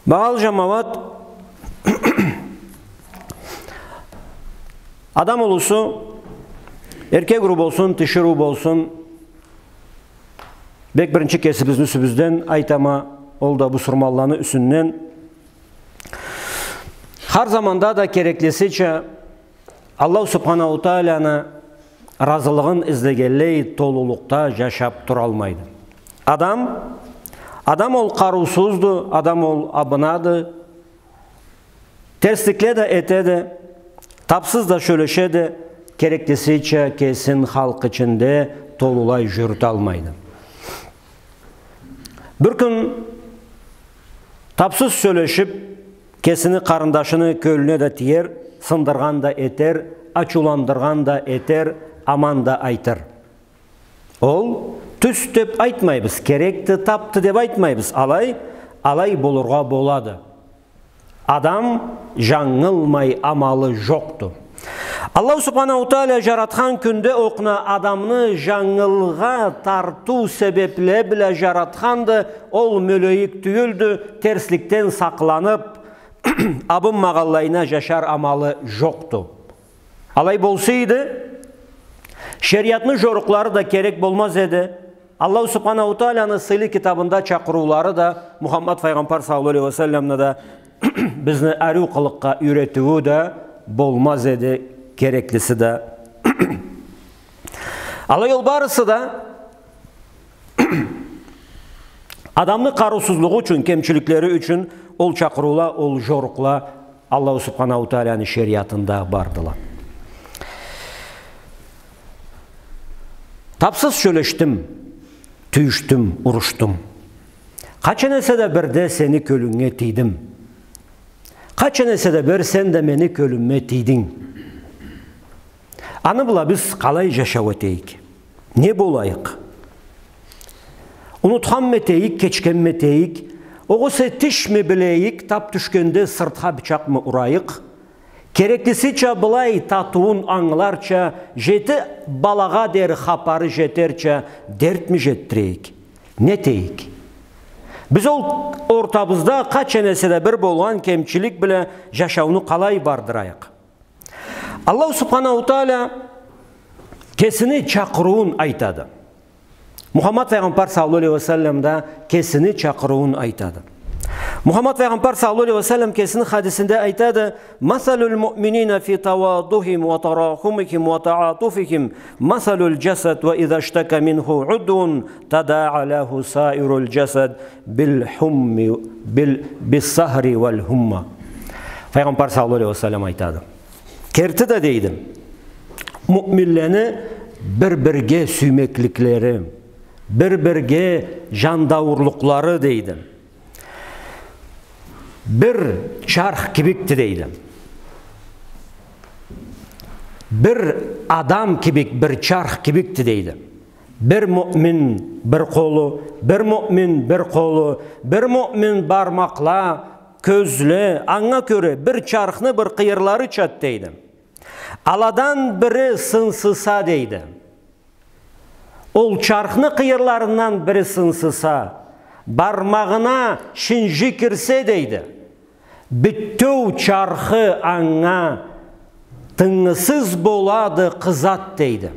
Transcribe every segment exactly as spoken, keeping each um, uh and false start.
Багъалы жамауат, адам улусу, эркек уруу болсун, тиширыу болсун, бек биринчи кесибизни юсюбюзден айтама, ол да бусурманланы юсюнден. Хар заманда да кереклисича Аллаху Субханаху Тааланы ыразылыгъын излегенлей толулукъда жашап туралмайды. Адам, адам ол къарыусузду, адам ол абынады, терсликле да этеди, тапсыз да сёлешеди, кереклисича кесин халкъ ичинде толулай жюрюталмайды. Бир кюн тапсыз сёлешип, кесини къарындашыны кёлюне да тиер, сындыргъан да этер, ачыуландыргъан да этер, аман да айтыр. Ол тюз деп айтмайбыз, керекди, тапды деп айтмайбыз. Алай, алай болургъа болады. Адам жангылмай амалы жокъду. Аллаху Субханаху Таала жаратхан кюнде окъуна адамны жангылгъа тартыу себепле бла жаратханды, ол мёлейик тюйюлдю, терсликден сакъланып, абынмагъанлайына жашар амалы жокъду. Алай болса эди, шериатны жорукълары да керек болмаз эди. Аллаху Субханаху Тааланы сыйлы китабында чакъырыулары да, Мухаммад файгъамбар саллаллаху алейхи ва салламны да бизни ариу къылыкъгъа юйретиую да болмаз эди, кереклиси да. Алай ол барысы да адамны къарыусузлугъу ючюн, кемчиликлери ючюн ол чакъырыула, ол жорукъла Аллаху Субханаху Тааланы шериатында бардыла. Тапсыз сёлешдим, тюйюшдюм, урушдум. Къачан эсе да бирде сени кёлюнге тийдим. Къачан эсе да бир сен да мени кёлюме тийдинг. Аны бла биз къалай жашау этейик? Не болайыкъ? Унутханмы этейик, кечгенми этейик? Огъесе тишми билейик, тап тюшгенде сыртха бычакъмы урайыкъ? Кереклисича былай татыуун ангыларча, жети балагъа дери хапары жетерча дертми жетдирейик? Не этейик? Биз ол ортабызда къачан эсе да бир болгъан кемчилик бла жашауну къалай бардырайыкъ? Аллаху Субханаху Таала кесини чакъырыуун айтады. Мухаммад файгъамбар саллаллаху алейхи ва саллам да кесини чакъырыуун айтады. Мухаммад файгъамбар саллаллаху алейхи ва саллам кесини хадисинде айтады: مثل المؤمنين في تواضهم وتراحمهم وتعاطفهم مثل الجسد وإذا اشتكى منه عضو تداعى له سائر الجسد بالحم بال بالسهر والحمى. Файгъамбар саллаллаху алейхи ва саллам айтады. Керти да дейди, муъминлени бир-бирге сюймекликлери, бир-бирге жандауурлукълары дейди. Бир чарх кибикди дейди. Бир адам кибик, бир чарх кибикди дейди. Бир муъмин бир къолу, бир муъмин бир къолу, бир муъмин бармакъла, кёзле, анга кёре бир чархны бир къыйырларычады дейди. Аладан бири сынсыса дейди. Ол чархны къыйырларындан бири сынсыса, бармагъына шинжи кирсе дейди. Бютеу чархы анга тынгысыз болады, къызады дейди.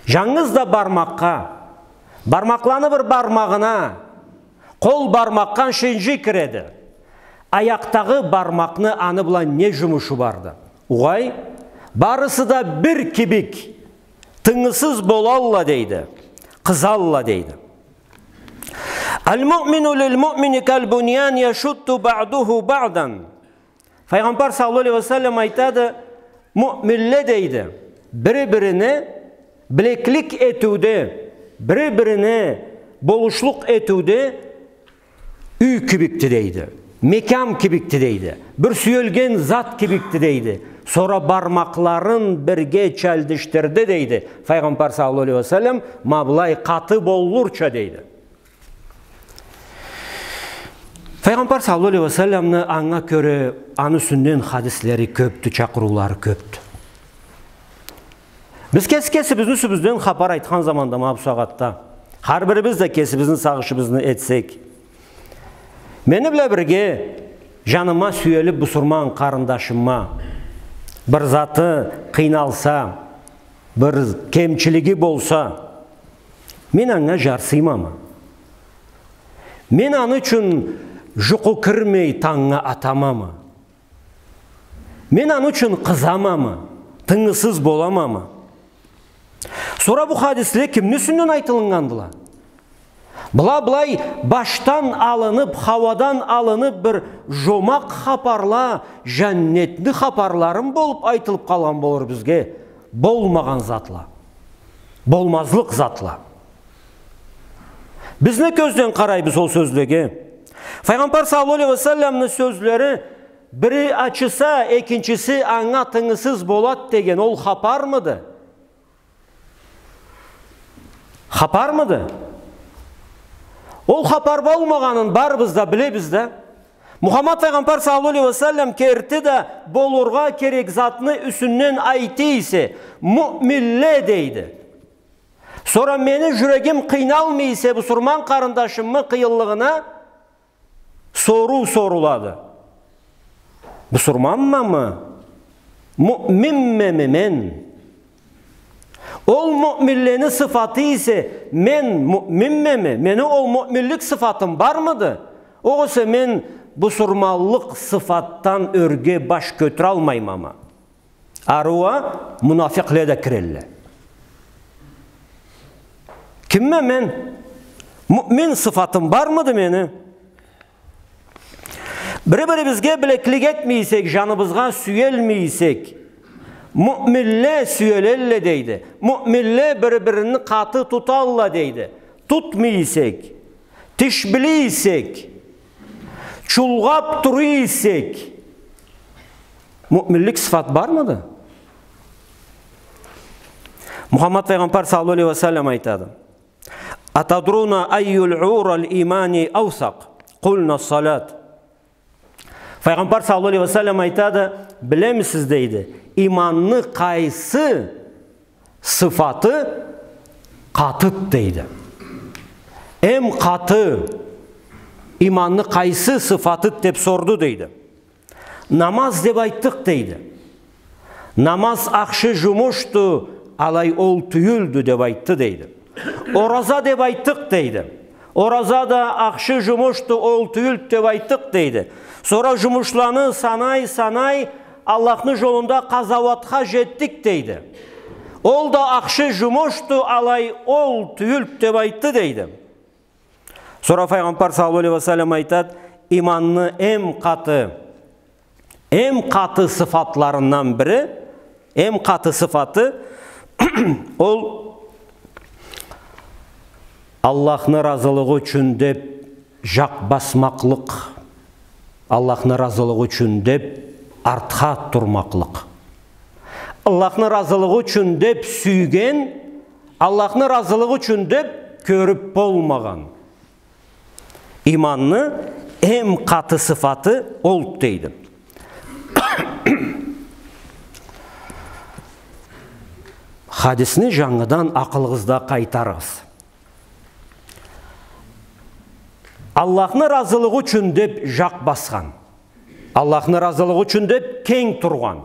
Жангыз да бармакъгъа, бармакъланы бир бармагъына, къол бармакъгъа шинжи киреди. Аякъдагъы бармакъны аны бла не жумушу барды? Угъай, барысы да бир кибик тынгысыз болалла дейди, къызалла дейди. المؤمن للمؤمن كالبنيان يشد بعضه بعضا. Файгъамбар саллаллаху алейхи ва саллам айтады, муъминле дейди, бири-бирине билеклик этиуде, бири-бирине болушлукъ этиуде юй кибикди дейди. Мекям кибикди дейди. Бир сюелген зат кибикди дейди. Сора бармакъларын бирге чалдышдырды дейди. Файгъамбар саллаллаху алейхи ва саллам, ма былай къаты боллурча дейди. Файгъамбар саллаллаху алейхи ва салламны анга кёре аны юсюнден хадислери кёпдю, чакъырыулары кёпдю. Биз кеси кесибизни юсюбюзден хапар айтхан заманда, ма бу сагъатда, хар бирибиз да кесибизни сагъышыбызны этсек, Мени бла бирге жаныма сюелиб бусурман къарындашыма бир заты къыйналса, бир кемчилиги болса, мен анга жарсыймамы? Мен аны ючюн жукъу кирмей танг атамамы? Мен аны ючюн къызамамы? Тынгысыз боламамы? Сора бу хадисле кимни юсюнден айтылыннгандыла? Была былай башдан алыныб, хауадан алыныб бир жомакъ хапарла, жаннетни хапарларын болуб айтылыб къалгъан болур бизге. Болмагъан затла. Болмазлыкъ затла. Биз не кёзден къарайбыз ол сёзлеге? Файгъамбар саллаллаху алейхи ва салламны сёзлери: бири ачыса, экинчиси анга тынгысыз болад деген, ол хапармыды? Хапармыды? Ол хапар болмагъанын барыбыз да билебиз да. Мухаммад файгъамбар саллаллаху алейхи ва саллам керти да болургъа керек затны юсюнден айта эсе, муъминле дейди. Сора мени жюрегим къыйналмай эсе бусурман къарындашымы къыйынлыгъына, соруу сорулады. Бусурманмамы? Муъминмеми мен? Ол муъминлени сыфаты эсе, мен муъминмеми? Мени ол муъминлик сыфатым бармыды? Огъесе мен бусурманлыкъ сыфатдан ёрге баш кётюралмаймамы? Ары уа мунафикъле да кирелле. Кимме мен? Муъмин сыфатым бармыды мени? Бири-бирибизге билеклик этмей эсек, жаныбызгъа сюелмей эсек, муъминле сюелелле дейди. Муъминле бири-бирин къаты туталла дейди. Тутмай эсек, тишбили эсек, чулгъап тура эсек, муъминлик сыфат бармыды? Мухаммад файгъамбар саллаллаху алейхи ва саллам айтады: «Атадруна айюл урал имани аусакъ?» Къулна салат. Файгъамбар саллаллаху алейхи ва саллам айтады: «Билемисиз, — дейди, — иманны къайсы сыфаты къатыд?» дейди. Эм къаты иманны къайсы сыфатыд деб сорду дейди. «Намаз деб айтдыкъ, — дейди. — Намаз ахшы жумушду, алай ол тюйюлдю деб айтды, — дейди. — Ораза деб айтдыкъ, — дейди. — Ораза да ахшы жумушду, ол тюйюлдю деб айтдыкъ, — дейди. — Сора жумушланы санай-санай Аллахны жолунда къазауатха жетдик, — дейди. — Ол да ахшы жумушду, алай ол тюйюлдю деб айтды, — дейди. Сора файгъамбар саллаллаху алейхи ва саллам айтад: иманны эм къаты, эм къаты сыфатларындан бири, эм къаты сыфаты, ол Аллахны разылыгъы ючюн деб жакъ басмакълыкъ, Аллахны разылыгъы ючюн деб артха турмакълыкъ. Аллахны разылыгъы ючюн деб сюйген, Аллахны разылыгъы ючюн деб кёрюб болмагъан. Иманны эм къаты сыфаты олд», — дейди. Хадисни жангыдан акъылыгъызда къайтарыгъыз. Аллахны разылыгъы ючюн деб жакъ басхан, Аллахны разылыгъы ючюн деб кенг тургъан,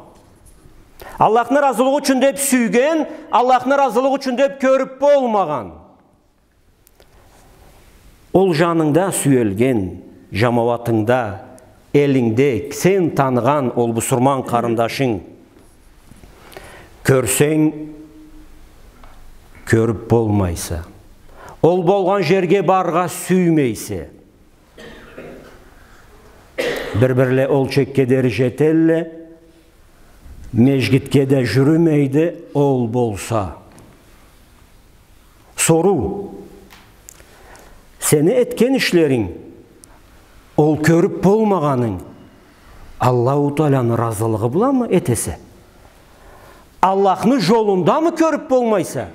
Аллахны разылыгъы ючюн деб сюйген, Аллахны разылыгъы ючюн деб кёрюб болмагъан. Ол жанынгда сюелген, жамауатынгда, элингде сен таныгъан ол бусурман къарындашынг кёрсенг, кёрюб болмайса, ол болгъан жерге барыргъа сюймейсе, бир-бирле ол чекге дери жетелле, межгитге да жюрюмейди ол болса. Соруу. Сени этген ишлеринг, ол кёрюб болмагъанынг, Аллаху Тааланы разылыгъы бламы этесе? Аллахны жолундамы кёрюб болмайса?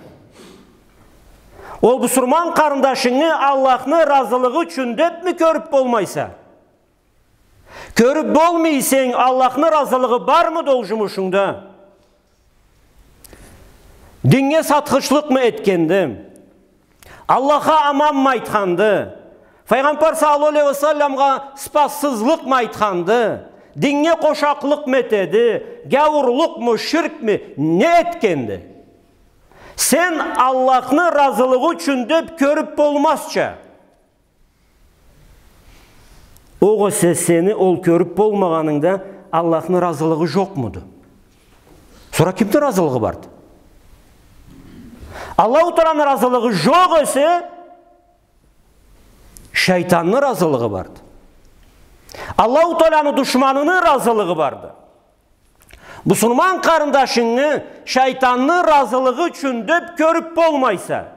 Ол бусурман къарындашынгы Аллахны разылыгъы ючюн дебми кёрюб болмайса? Кёрюб болмай эсенг, Аллахны разылыгъы бармыды ол жумушунгда? Диннге сатхычлыкъмы этгенди? Аллахха аманмы айтханды? Файгъамбар саллаллаху алейхи ва салламгъа сыпатсызлыкъмы айтханды, динге къошакълыкъмы этеди, гяуурлукъму, ширкми, не этгенди? Сен Аллахны разылыгъы ючюн деп кёрюп болмазча. Огъесе сени ол кёрюп болмагъанынгда Аллахны разылыгъы жокъмуду? Сора кимни разылыгъы барды? Аллаху Тааланы разылыгъы жокъ эсе, шайтанны разылыгъы барды. Аллаху Тааланы душманыны разылыгъы барды. Бусурман къарындашынгы шайтанны разылыгъы ючюн деп кёрюп болмайса,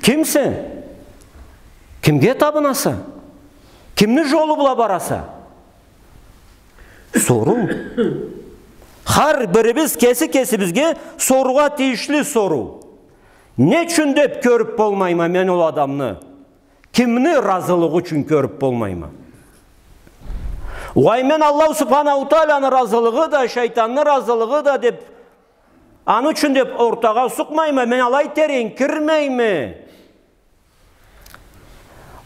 кимсе? Кимге табынаса? Кимни жолу бла бараса? Соруу. Хар бирибиз кеси кесибизге соруугъа тийишли соруу. Не ючюн деп кёрюп болмайма мен ол адамны? Кимни разылыгъы ючюн кёрюп болмайма? Угъай, мен Аллаху Субханаху Тааланы разылыгъы да, шайтанны разылыгъы да деп, аны ючюн деп ортагъа сукъмайма, мен алай терен кирмейме.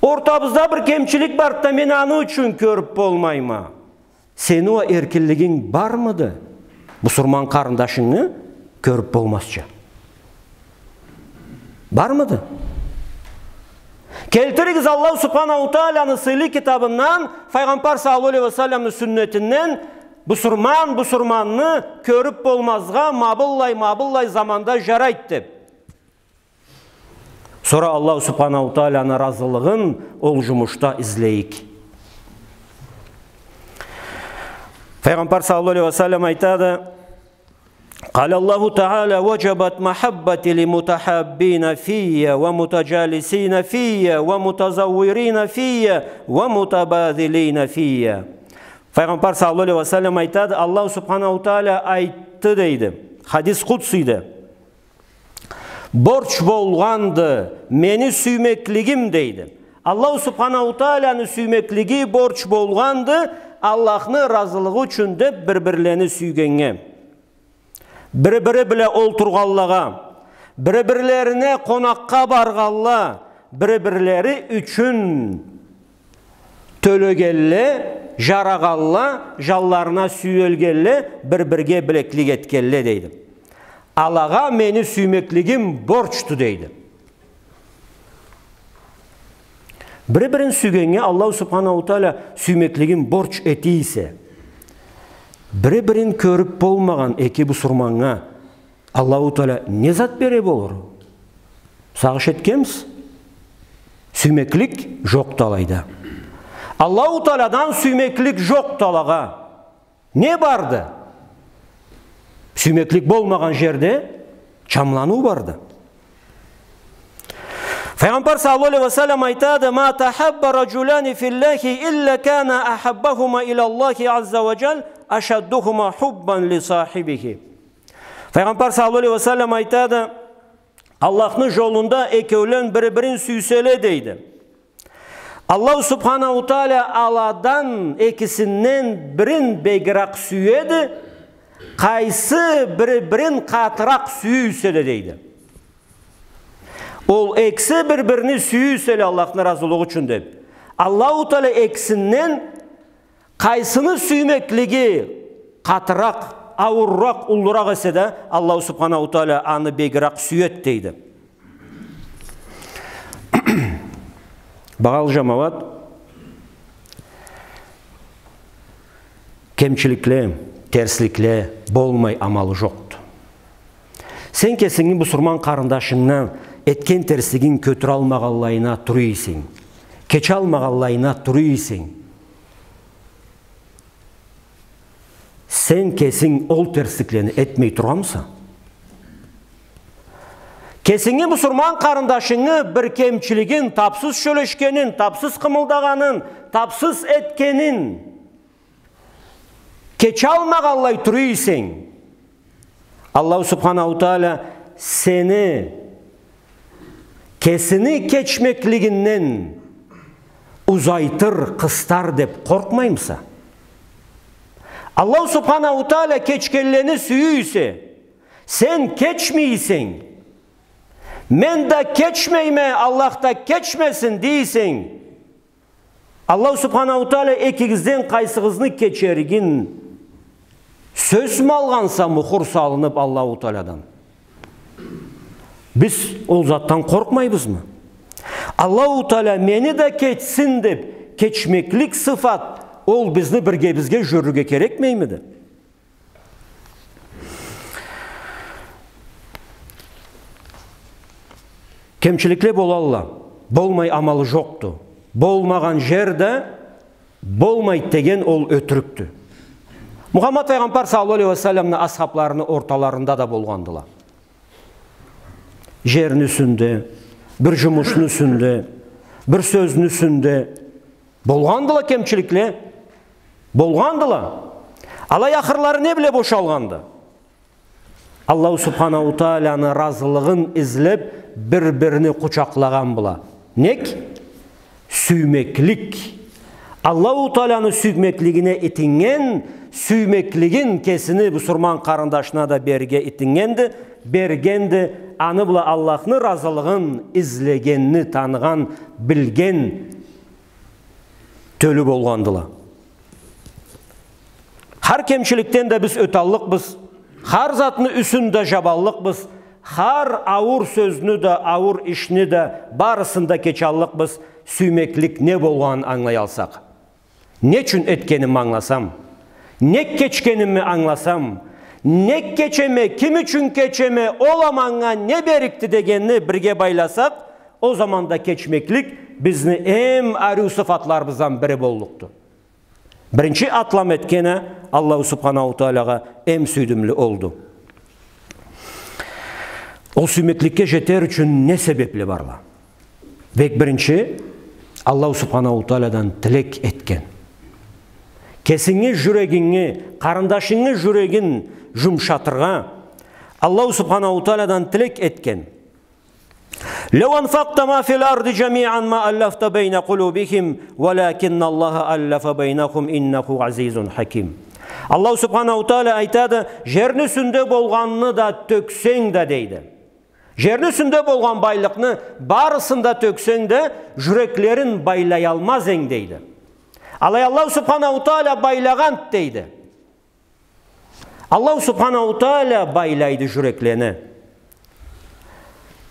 Ортабызда бир кемчилик барды да, мен аны ючюн кёрюп болмайма. Сени уа эркинлигинг бармыды бусурман къарындашынгы кёрюп болмазча? Бармыды? Келтиригиз Аллаху Субханаху Тааланы сыйлы китабындан, Файгъамбар саллаллаху алейхи ва салламны сюннетинден, бусурман бусурманны кёрюп болмазгъа ма быллай, ма быллай заманда жарайды деп. Сора Аллаху Субханаху Тааланы разылыгъын ол жумушда излейик. Файгъамбар саллаллаху алейхи ва саллам айтады: قال الله تعالى: وجبت محبتي للمتحابين في ومتجالسين في ومتزاورين في ومتباذلين في. Файгъамбар саллаллаху алейхи ва саллам айтады, Аллаху Субханаху Таала айтды дейди. Хадис къудсийди. Борч болгъанды мени сюймеклигим, дейди. Аллаху Субханаху Тааланы сюймеклиги борч болгъанды Аллахны разылыгъы ючюн деп бир-бирлени сюйгеннге. Бири-бири бла олтургъанлагъа, бири-бирлерине къонакъгъа баргъанла, бири-бирлери ючюн тёлегенле, жарагъанла, жанларына сюелгенле, бир-бирге билеклик этгенле, дейди. Алагъа мени сюймеклигим борчду, дейди. Бири-бирин сюйгеннге Аллаху Субханаху Таала сюймеклигин борч эте эсе, бири-бирин кёрюп болмагъан эки бусурманнга Аллаху Таала не зат бере болур? Сагъыш этгенмисиз? Сюймеклик жокъду алайда. Аллаху Тааладан сюймеклик жокъду алагъа. Не барды? Сюймеклик болмагъан жерде чамланыу барды. Файгъамбар саллаллаху алейхи ва саллам айтады: ما تحابا رجلان في الله إلا كان أحبهما إلى الله عز وجل أشدهما حبا لصاحبه. Файгъамбар саллаллаху алейхи ва саллам айтады: Аллахны жолунда экеулен бири-бирин сюйселе, дейди, Аллаху Субханаху Таала аладан экисинден бирин бегирек сюеди, къайсы бири-бирин къатыракъ сюйселе, дейди. Ол экиси бир-бирини сюйселе Аллахны разылыгъы ючюн деп, Аллаху Таала экисинден къайсыны сюймеклиги къатыракъ, ауруракъ, уллуракъ эсе да, Аллаху Субханаху Таала аны бегирек сюеди, дейди. Багъалы жамауат, кемчиликле, терсликле болмай амалы жокъду. Сен кесинги бусурман къарындашынгдан этген терслигин кётюралмагъанлайына тура эсенг, кечалмагъанлайына тура эсенг, сен кесинг ол терсликлени этмей тургъанмыса? Кесинги бусурман къарындашынгы бир кемчилигин, тапсыз сёлешгенин, тапсыз къымылдагъанын, тапсыз этгенин кечалмагъанлай тура эсенг, Аллаху Субханаху Таала сени кесини кечмеклигинден узайтыр, къыстар деп къоркъмаймыса? Аллаху Субханаху Таала кечгенлени сюе эсе, сен кечмей эсенг, Мен да кечмейме, Аллах да кечмесин дейсенг, Аллаху Субханаху Тааля экигизден къайсыгъызны кечеригин сёзмю алгъанса, мухур салынып Аллаху Таалядан? Биз ол затдан къоркъмайбызмы? Аллаху Тааля мени да кечсин деп кечмеклик сыфат, ол бизни биргебизге жюрюрге керекмеймиди? Кемчиликле болалла, болмай амалы жокъду. Болмагъан жер да болмайды деген ол ётюрюкдю. Мухаммад файгъамбар саллаллаху алейхи ва салламны асхабларыны орталарында да болгъандыла. Жерни юсюнде, бир жумушну юсюнде, бир сёзню юсюнде, болгъандыла кемчиликле, болгъандыла. Алай ахырлары не бла бошалгъанды? Аллаху Субханаху Тааляны ыразылыгъын излеп, бир-бирини къучакълагъан бла. Нек? Сюймеклик. Аллаху Тааляны сюймеклигине итиннген, сюймеклигин кесини бусурман къарындашына да берирге итиннген да, берген да, аны бла Аллахны ыразылыгъын излегенни таныгъан, билген тёлю болгъандыла. Хар кемчиликден да биз ёталлыкъбыз, хар затны юсюн да жабаллыкъбыз, хар ауур сёзню да, ауур ишни да, барысын да кечаллыкъбыз, сюймеклик не болгъанын ангылаялсакъ. Не ючюн этгенимни ангыласам, нек кечгенимни ангыласам, нек кечеме, ким ючюн кечеме, ол а манга не берикди дегенни бирге байласакъ, ол заманда кечмеклик бизни эм ариу сыфатларыбыздан бири боллукъду. Биринчи атлам этген а Аллаху Субханаху Тааляга эм сюйдюмлю олду. Ол сюймекликге жетер ючюн не себепле барла? Бек биринчи, Аллаху Субханаху Таалядан тилек этген. Кесинги жюрегинги, къарындашынгы жюрегин жумшатыргъа Аллаху Субханаху Таалядан тилек этген. لو أنفقت ما في الأرض جميعا ما ألفت بين قلوبهم ولكن الله ألف بينهم إنه عزيز حكيم. Аллаху Субханаху Тааля айтады, жерни юсюнде болгъанны да тёксенг да, дейди. Жерни юсюнде болгъан байлыкъны барысын да тёксенг да, жюреклерин байлаялмаз эдинг, дейди. Алай Аллаху Субханаху Тааля байлагъанды, дейди. Аллаху Субханаху Тааля байлайды жюреклени.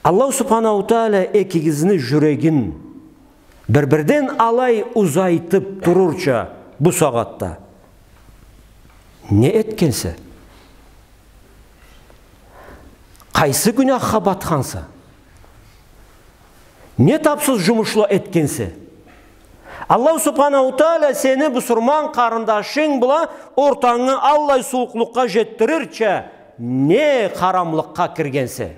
Аллаху Субханаху Тааля экигизни жюрегин бир-бирден алай узайтып турурча бу сагъатда не этгенсе? Къайсы гюнахха батханса? Не тапсыз жумушла этгенсе? Аллаху Субханаху Тааля сени бусурман къарындашынг бла ортангы аллай сууукълукъгъа жетдирирча не харамлыкъгъа киргенсе?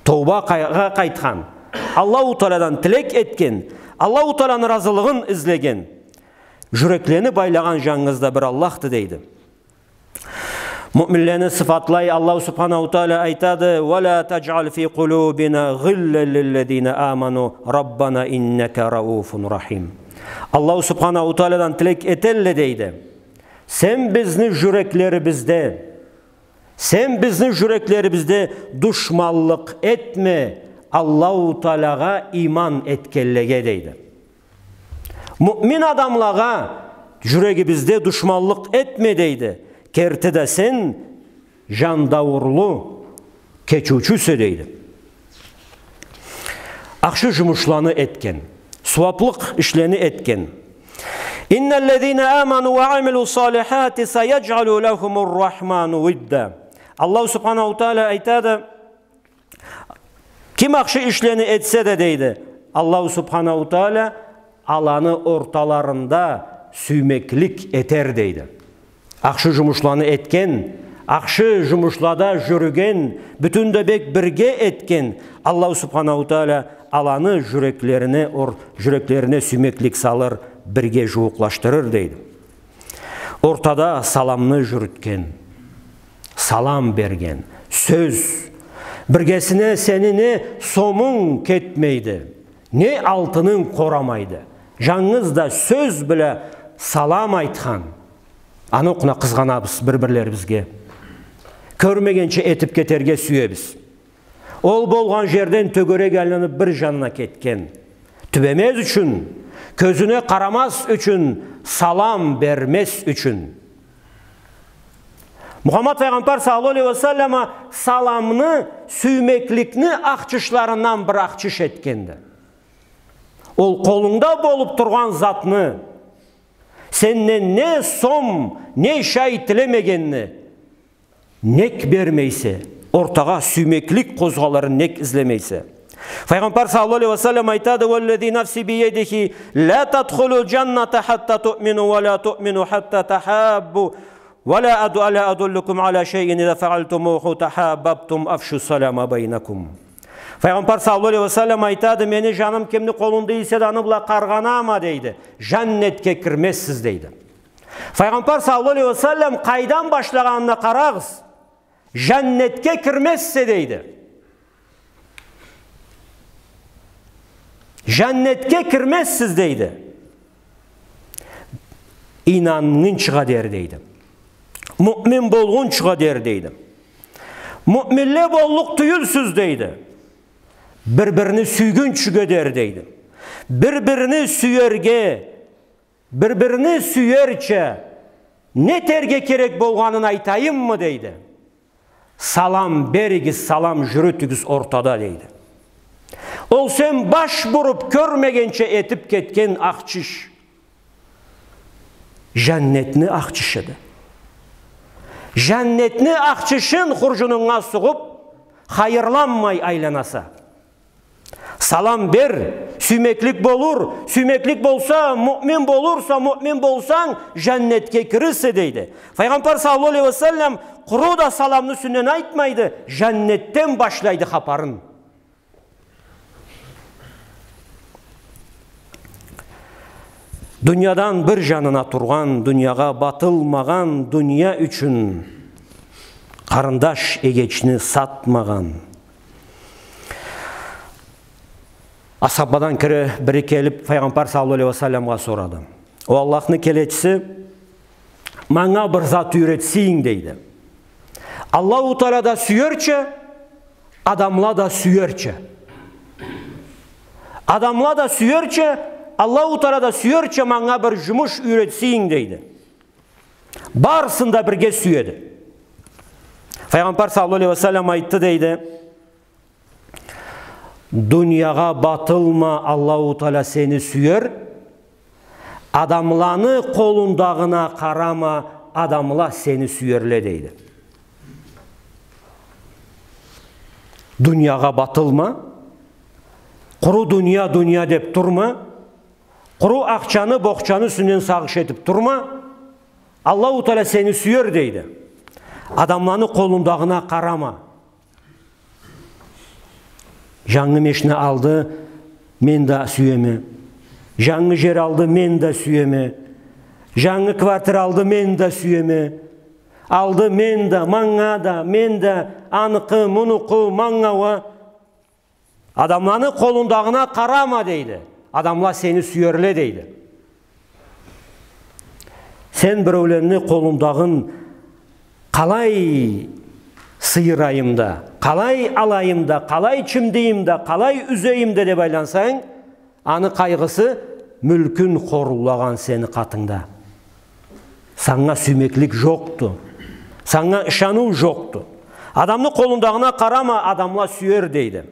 Тоубагъа къайтхан, Аллаху Таалядан тилек этген, Аллаху Тааляны ыразылыгъын излеген, жюреклени байлагъан жангыз да бир Аллахды, дейди. Муъминлени сыфатлай Аллаху Субханаху Тааля, айтады: ولا تجعل في قلوبنا غلا للذين آمنوا ربنا إنك رؤوف رحيم. Аллаху Субханаху Таалядан тилек этелле, дейди. Сен бизни жюреклерибизде, сен бизни жюреклерибизде душманлыкъ этме Аллаху Тааляга иман этгенлеге, дейди. Муъмин адамлагъа жюрегибизде душманлыкъ этме, дейди. Керти да сен жандауурлу, кечиучюсе, дейди. Ахшы жумушланы этген, сууаплыкъ ишлени этген. إن الذين آمنوا وعملوا الصالحات سيجعل لهم الرحمن ودا. Аллаху Субханаху Тааля айтады, ким ахшы ишлени этсе да, дейди, Аллаху Субханаху Тааля аланы орталарында сюймеклик этер, дейди. Ахшы жумушланы этген, ахшы жумушлада жюрюген, бютюн да бек бирге этген, Аллаху Субханаху Тааля аланы жюреклерине, ор-, жюреклерине сюймеклик салыр, бирге жууукълашдырыр, дейди. Ортада саламны жюрютген, салам берген, сёз. Биргесине сени не сомунг кетмейди, не алтынынг къорамайды. Жангыз да сёз бла салам айтхан. Аны окъуна къызгъанабыз бир-бирлерибизге. Кёрмегенча этип кетерге сюебиз. Ол болгъан жерден тёгерек айланып бир жанына кетген. Тюбемез ючюн, кёзюне къарамаз ючюн, салам бермез ючюн. Мухаммад файгъамбар саллаллаху алейхи ва саллама саламны сюймекликни ахчышларындан бир ахчыш этгенди. Ол къолунгда болуп тургъан затны, сенден не сом, не шай тилемегенни, нек бермейсе, ортагъа сюймеклик къозгъалырын нек излемейсе? Файгъамбар саллаллаху алейхи ва саллам айтады: «Валлази нафси биядихи, ла тадхулул жанната хатта туъмину ва ла туъмину хатта тахаббу, ва ла аду-, ала адуллукум ала шайин иза фаалтумуху тахаббабтум, афшу салама байнакум». Файгъамбар саллаллаху алейхи ва саллам айтады: «Мени жаным кимни къолунда эсе да, аны бла къаргъанама, — дейди, — жаннетге кирмезсиз», — дейди. Файгъамбар саллаллаху алейхи ва саллам къайдан башлагъанына къарагъыз. Жаннетге кирмезсе, дейди. Жаннетге кирмезсиз, дейди. Ийнаннгынчыгъа дери, дейди. Муъмин болгъунчугъа дери, дейди. Муъминле боллукъ тюйюлсюз, дейди. Бир-бирини сюйгюнчюге дери, дейди. Бир-бирини сюерге, бир-бирини сюерча, не этерге керек болгъанын айтайыммы, дейди. Салам беригиз, салам жюрютюгюз ортада, дейди. Ол сен баш буруп кёрмегенча этип кетген ахчыш. Жаннетни ахчышыды. Жаннетни ахчышын хуржунунга сугъуп, хайырланмай айланаса. Салам бер, сюймеклик болур, сюймеклик болса, муъмин болурса, муъмин болсанг, жаннетге кирирсе, дейди. Файгъамбар саллаллаху алейхи ва саллам къуру да саламны юсюнден айтмайды, жаннетден башлайды хапарын. Дуниядан бир жанына тургъан, дуниягъа батылмагъан дуния ючюн къарындаш эгечни сатмагъан. Асхабладан кири, бири келип, Файгъамбар саллаллаху алейхи ва салламгъа сорады: «О Аллахны келечиси, манга бир зат юйретсенг», — дейди. «Аллаху Таала да сюерча, адамла да сюерча. Адамла да сюерча, Аллаху Таала да сюерча, манга бир жумуш юйретсенг», — дейди. Барысын да бирге сюеди. Файгъамбар саллаллаху алейхи ва саллам айтды, дейди: «Дуниягъа батылма, Аллаху Таала сени сюер, адамланы къолундагъына къарама, адамла сени сюерле», — дейди. Дуниягъа батылма, къуру дуния, дуния деп турма, къуру ахчаны, бохчаны юсюнден сагъыш этип турма, Аллаху Таала сени сюер, дейди. Адамланы къолундагъына къарама. Жангы машина алды, мен да сюеме. Жангы жер алды, мен да сюеме. Жангы квартира алды, мен да сюеме. Алды, мен да, манга да, мен да, аныкъы, мунукъу, манга уа. Адамланы къолундагъына къарама, дейди. Адамла сени сюерле, дейди. Сен биреулени къолундагъын къалай сыйырайым да, къалай алайым да, къалай чимдийим да, къалай юзейим да деп айлансанг, аны къайгъысы мюлкюн хорлагъан сени къатынгда. Санга сюймеклик жокъду. Санга ышаныу жокъду. Адамны къолундагъына къарама, адамла сюер, дейди.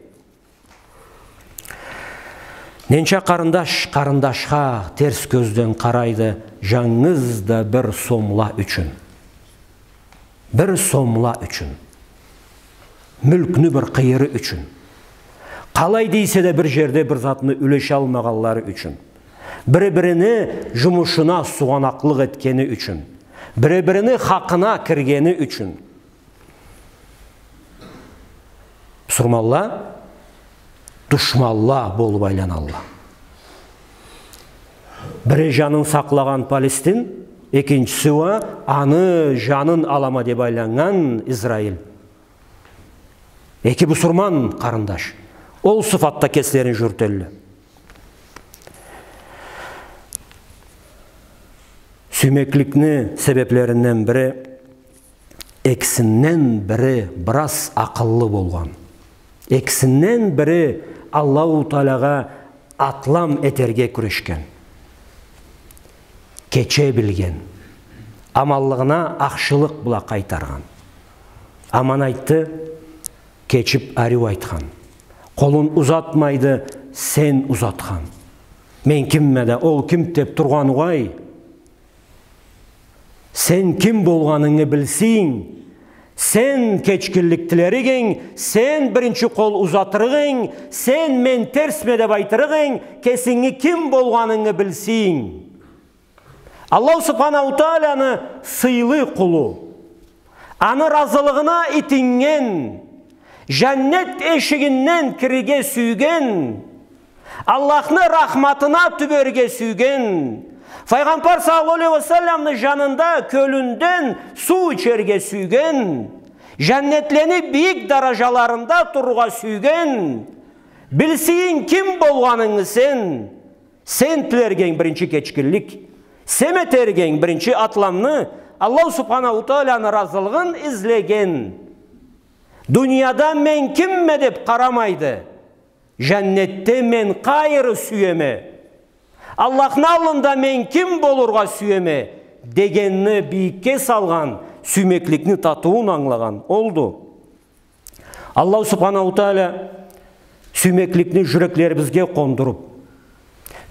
Ненча къарындаш къарындашха терс кёзден къарайды, жангыз да бир сомла ючюн. Бир сомла ючюн. Мюлкню бир къыйыры ючюн. Къалай дейсе да бир жерде бир затны юлешалмагъанлары ючюн. Бири-бирини жумушуна сугъанакълыкъ этгени ючюн. Бири-бирини хакъына киргени ючюн. Бусурманла душманла болуп айланалла. Бири жанын сакълагъан Палестин, экинчиси уа аны жанын алама деп айланнган Израиль. Эки бусурман къарындаш ол сыфатда кеслерин жюрютелле. Сюймекликни себеплеринден бири, экисинден бири бираз акъыллы болгъан. Экисинден бири Аллаху Таалагъа атлам этерге кюрешген. Кече билген. Аманлыгъына ахшылыкъ бла къайтаргъан. Аман айтды, кечип ариу айтхан. Къолун узатмайды, сен узатхан. Мен кимме да, ол ким деп тургъан угъай. Сен ким болгъанынгы билсенг, сен кечгинлик тилерик эдинг, сен биринчи къол узатырыкъ эдинг, сен мен терсме деп айтырыкъ эдинг, кесинги ким болгъанынгы билсенг. Аллаху Субханаху Тааланы сыйлы къулу, аны разылыгъына итиннген, жаннет эшигинден кирирге сюйген, Аллахны рахматына тюберге сюйген, Файгъамбар саллаллаху алейхи ва салламны жанында кёлюнден суу ичерге сюйген, жаннетлени бийик даражаларында турургъа сюйген, билсенг ким болгъанынгы сен, сен тилерге эдинг биринчи кечгинлик, сен этерге эдинг биринчи атламны, Аллаху Субханаху Тааланы разылыгъын излеген. Дунияда мен кимме деп къарамайды. Жаннетде мен къайры сюеме, Аллахны аллында мен ким болургъа сюеме дегенни бийикге салгъан, сюймекликни татыуун ангылагъан олду. Аллаху Субханаху Таала сюймекликни жюреклерибизге къондуруп,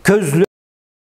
кёзле-